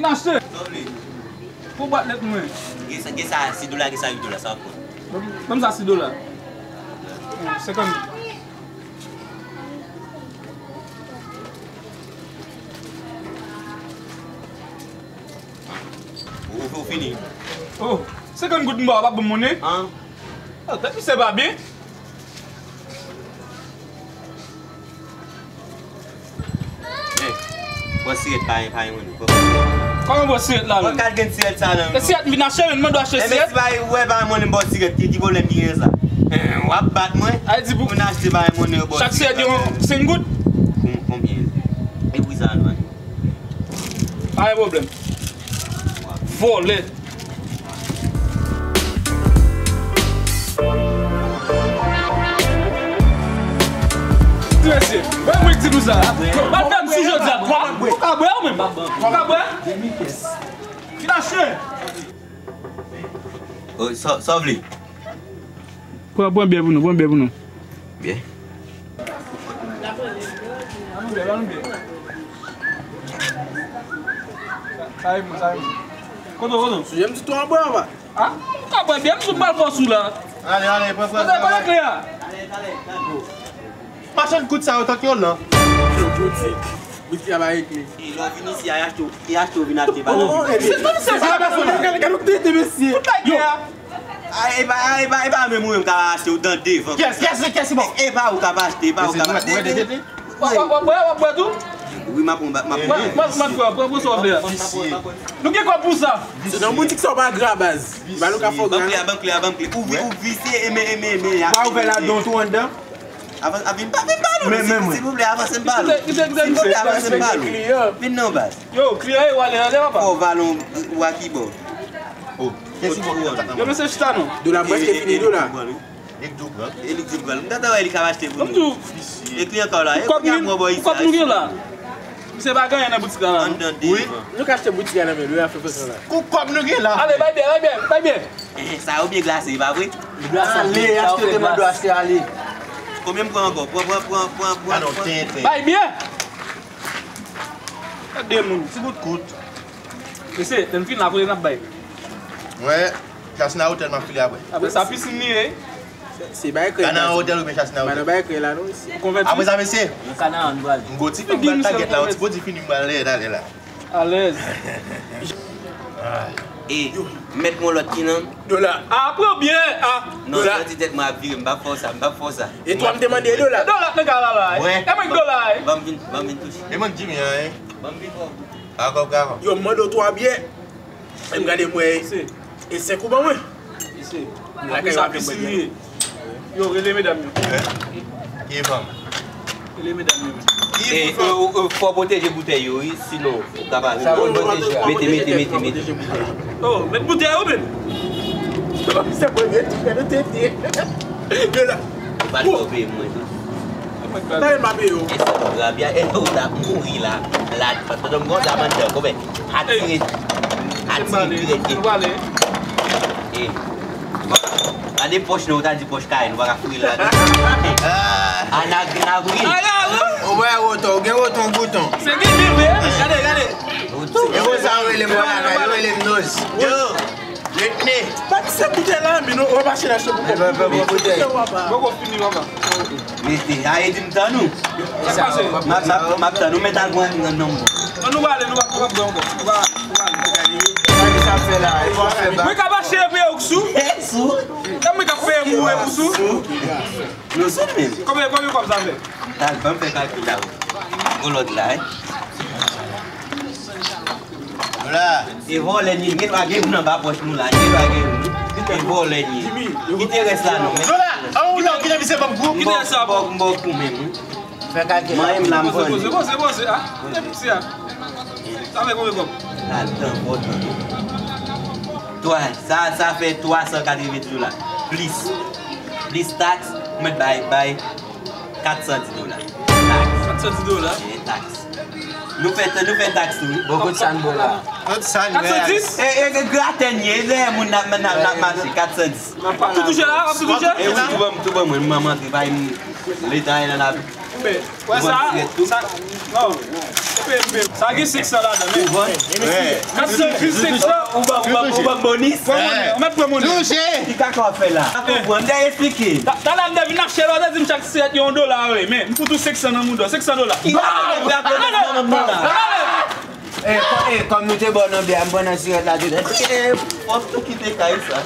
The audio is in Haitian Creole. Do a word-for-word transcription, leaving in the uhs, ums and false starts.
N achte. Pou bwat lèt mwen. Gen sa, gen sa sis dola, gen sa uit dola, sa w ap pran? Ban m sa sis dola. Senkant. Ou, ou fini? Oh, senkant goud m ba w, w ap ban m monnen? An? Oh, tèt misye pa byen. Men, bò sirèt pa, pa yon moun. Kòman bò sirèt la menm? Mwen ka gen sirèt sa nan men. E sirèt m vin achte, men m mande w achte sirèt. Enben si pa wè pa yon moun bò sirèt, ki, ki pwoblèm ki gen sa? Eh, w ap bat mwen? Pou n achte pa yon moun bò sirèt. Chak sirèt yon senk goud? Kon-, konbyen? E pri sa a nou an? Pa gen pwoblèm. Vòlè. Ti mesye, wè mwen ki di nou sa. W ap fè m sou jodi a. Ou ka bwè ou menm? Ou ka bwè? Fin achte. Oh, sa, sa w vle? Pran, pran byè pou nou, pran byè pou nou. Byè? Sa e bon, sa e bon. Kote w, kote w? Sou jem ti tou an bwè anba. Ah, ou ka bwè byè, m sou bal fòs ou la. Ale, ale, pran, pran, pran. Kote, kote kle a? Machann kout sa yo tank yon lan. Yo boutik. Boutik la pa regle. E lè w vin isi a, y achte w, y achte w vin achte pa nan. Oh, se pa, se pa pèsonèl. Gade, gade, gade, gade, mesye. Kout la gen a. A, e pa, e pa, e pa menm ou menm k ap achte, ou dan devan. Kès, kès, kès, bon. E pa ou k ap achte, e pa ou k ap achte. W ap, w ap, w ap bwè, w ap bwè tou? Wi, m ap, m ap, m ap. Mwen, mwen, mwen, frè, pran, pran sa w vle a. Nou gen kòb pou sa. Se nan boutik sa w pa gra baz. Ba nou ka fò gra. Ban m kle a, ban m kle a, ban m kle. Ou vi-, ou visye, e men, e men, e men. Ou pa ouvè ladan tou anndan? Avan, a, vin pa, vin pa nou, men, men mwen. Silvouplè, avanse m pa nou. Kite, kite, kite, silvouplè, avanse m pa nou. Vin non, baz. Yo, kliyan yo ale, ale, papa. Fò valon, ou a ki bò? Oh, kèsi bò pou wòl? Yo, mesye chita non. Dola prèske fini, dola. Li k tou pran. E li k tou pran. M t ap wè li ka achte pou nou. E kliyan ka w la, e kliyan mwen bò isi a. Kòb nou gen la. Misye pa gen anyen nan boutik la, la, non. Anndan devan. Nou ka achte boutik la nan men l, wi, a fè fason la. Kou kòb nou gen la. Ale, bay byè, bay byè, bay byè. Eh, sa yo byen glase, pa vre? Ale, achte, te mande w achte, ale. Konbyen m pran ankò? Pran, pran, pran, pran, pran, pran. Bay byè. Gade moun. Ti bout kout. Mesye, lè n fin la, kote n ap bay? Mwen, Chasina Hotel, m ap file apre. Apre sa, pisin li ye. Se bay krèy. Ka nan otèl oubyen Chasina Hotel? Bay krèy la, non, isi. Konvèti? Apre sa, mesye. Nan Kanaan, m pral. M gwo ti fanm pral tagèt la, yon ti pwodui fini, m pral lè talè la. Alèz. E, mèt mwen lòt ki nan? Dola. A, pran byè, a. Non, dola. Santi tèt mwen ap vire, m p ap fè w sa, m p ap fè w sa. E twa m te mande dola. Dola nan kay la, la, e. E mwen k dola, e. Ban m vin, ban m vin touche. E mwen k Jimmy an, e. Ban m vin fè w. Akò, akò. Yo, m mande w twa byè. E m gade m wè. E senk ou ban mwen. Lakay w ap jwenn bwè. Yo, rele medam yo. Ki fanm? Rele medam yo. E, e, e, fò w pwoteje boutèy yo, wi, sinon ou ka pa vin. Mete, mete, mete, mete. Oh, met boutèy ou menm. Se premye tou fè nou tete. Yo la. Ou pa twonpe mwen tou. Tande m ap peye w. E sa, rabya, e ou t ap mouri la. La, pandan m gon la, mandan, konbyen? Atire. Atire dirèk. E. Gade pòch nou, ou ta di pòch kay, nou pa ka foure l ladan. A, n a, n a vril. Ou wè woton, ou gen woton bouton. Se gen de vre, gade, gade. E konsa yo rele m nan lakay, yo rele m noz. Yo. Retne. Pa di se boutèy la, men nou, w ap mache nan chè pou kòb. Poko fini, papa. Mete, a, e di m tann ou. Sa k pase? M ap, m ap, m ap tann ou, men t al pran nan nonm. An nou pale, nou pa, nou pa pran ankò. Nou pa, nou pa. Mwen ka mache epi ou sou. Sou. Mwen ka fè mwen ou sou. Nou sou menm. Konbyen, konbyen kòb sa fè? Al, ban m fè kalkil la. Gon lòt la, wi. Dola. E vòlè n ye, gen dwa gen moun anba pòch nou la, gen dwa gen moun. E vòlè n ye. Kite rès la non. Dola, an ou la, ou kite misye ban m kou. Kite rès la ban m. M ba w kou menm, wi. Fè kalkil la. Mwen menm la m vann. Poze, poze, poze, a. Kite misye a. Sa fè konbyen kòb? Sa tan pòtan. Twa, sa, sa fè twa san katreven dola. Plis. Plis taks, mwen bay, bay. Kat san dis dola. Taks. Kat san dis dola? E taks. Nou fè, nou fè taks tou, wi. Bon, kot sa n bò la? Kot sa n bò la? Kat san dis? E, e, e gratèn ye, e dèyè moun n ap, n ap, n ap mache, kat san dis. Tou touche la, ap tou touche? E wi, tou ban m, tou ban mwen, m antre, bay m, letan e nan lavi. Wè sa, sa, non. Epi, epi, sa gen senk san ladan, men. Kat san plis senk san. Ou ban, ou ban, ou ban bonis. Pran monnen, ou mèt pran monnen. Ki kaka w ap fè la? Pa konprann, m te eksplike. Ta- Talè m te vin achte la, w te di m chak sirèt yon dola, wi, men m fout ou senk san nan mouda, senk san dola. Ki kaka w ap fè ak nan mouda? Eh, kò- eh, kòm nou te ba w nan bè a, m pran nan sirèt la, te- eh, w ap tou kite kay sa.